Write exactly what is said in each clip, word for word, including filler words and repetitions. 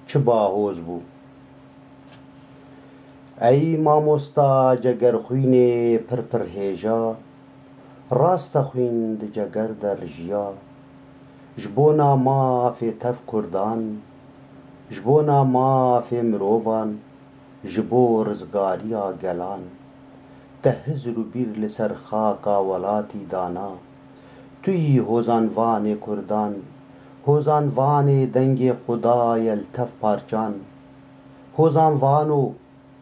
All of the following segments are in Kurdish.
Çi bahoz bû. Ey mamosta cegerxwînê pir pir hêja, rast e xwîn di ceger de rijiya. Ji bona mafê tev kurdan, ji bona mafê mirovan, ji bo rizgariya gelan. Te hizr û bîr li ser xaka welatî dana. Tu yî hozanvanê kurdan, hozanvanê dengê Xuda ye li tev parçan. Hozanvano,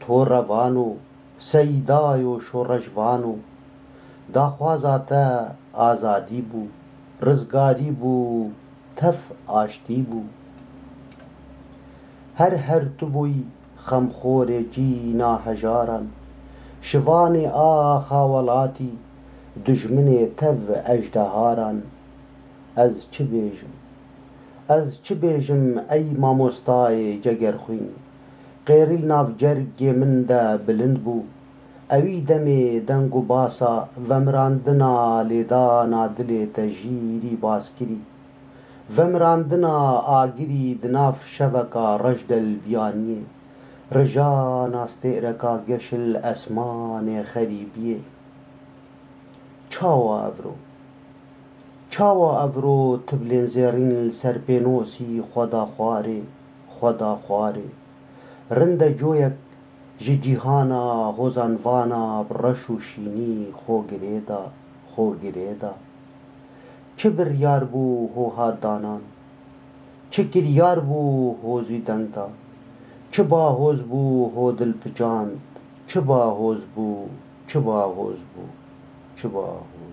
torevano, seydayo şoreşvano. Daxwaza te azadî bû, rizgarî bû, tev aştî bû. Her her tu bûyî xemxorê cîna hejaran, şivanê axa welatî, dijminê tev ejdeharan. Ez çi bêjim? Ez çi bêjim ey mamostayê cegerxwîn? Qêrî li nav cergê min de bilind bû. Ewî demê deng û basa vemirandina lêdana dilê te jîrî baskirî. Vemirandina agirî di nav şeveka reş de li viyaniyê. Rijana stêreka geş li esmanê xerîbiyê. Çawa evro? Çawa evro tiblên zêrîn li ser pênosî xweda xwarê, xweda xwarê? Rinde coyek ji cîhana hozanvana bi reş û şînî xwe girê da, xwe girê da. Çi biryar bû ho hat danan? Çi kiryar bû ho zî deng da? Çi bahoz bû ho dil picand? Çi bahoz bû, çi bahoz bû, çi bahoz bû.